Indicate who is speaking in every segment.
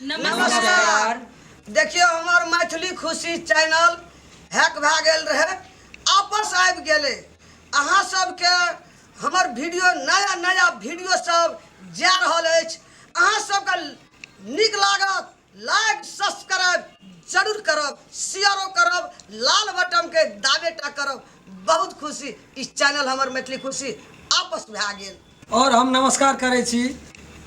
Speaker 1: नमस्कार। देखियौ, हमर मैथिली खुशी चैनल हैक भए गेल रहै, आपस आबि गेलै। अहाँ सबके हमर वीडियो, नया नया वीडियो सब जा रहल अछि। अहाँ सबके नीक लागत, लाइक सब्सक्राइब जरूर करब, शेयरो करब, लाल बटन के दाबे टा करब। बहुत खुशी, ई चैनल हमर मैथिली खुशी आपस भए गेल।
Speaker 2: और हम नमस्कार करै छी।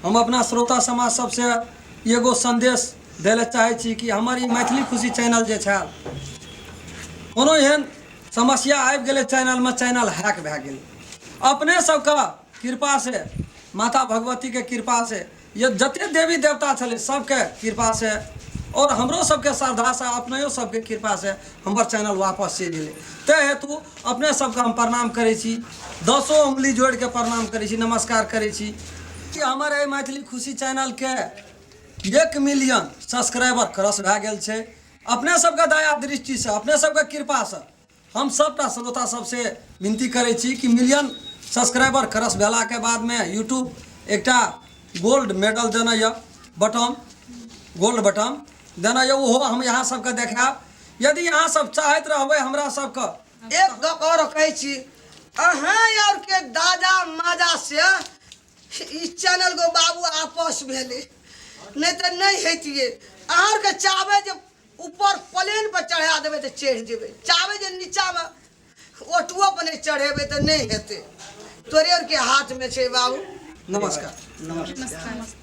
Speaker 2: हम अपना श्रोता समाज सबसँ एगो संदेश दै लए चाहै छी कि हमर ई मैथिली खुशी चैनल जे छल, कोनो एहन समस्या आबि गेलै चैनलमे, चैनल हैक भए गेलै। अपने सबके कृपासँ, माता भगवतीके कृपासँ, ये जते देवी देवता छलै सबके कृपासँ और हमरो सबके श्रद्धासँ, अपनयो सबके कृपासँ हमर चैनल वापस चलि एलै। ताहि हेतु अपने सबके हम प्रणाम करै छी, दसो उंगली जोड़िके प्रणाम करै छी, नमस्कार करै छी कि हमर एहि मैथिली खुशी चैनलके 1 मिलियन सब्सक्राइबर क्रॉस भए गेल छै अपने सबके दया दृष्टिसँ, अपने सबके कृपासँ। हम सबटा श्रोता सबसे विनती करै छी कि मिलियन सब्सक्राइबर क्रॉस भेलाके बादमे यूट्यूब एकटा गोल्ड मेडल देने यऽ, बटन, गोल्ड बटन देने यऽ, ओहो हम यहाँ सबके देखायब, यदि अहाँ सब चाहैत रहबै हमरा सबके।
Speaker 1: एक गप आओर कहै छी, अहाँ आरके दादा माजा से ई चैनल गो बाबू आपस भेलै, नहि तऽ नहि हेतियै। अहाँ आरके चाहबै जे ऊपर प्लेन पर चढ़ा देबै तऽ चढ़ि जेबै, चाहबै जे नीचामे ऑटोओ पर नहि चढ़ेबै तऽ नहि हेतै। तोरे आरके हाथमे छै बाबू।
Speaker 2: नमस्कार।
Speaker 3: नमस्कार।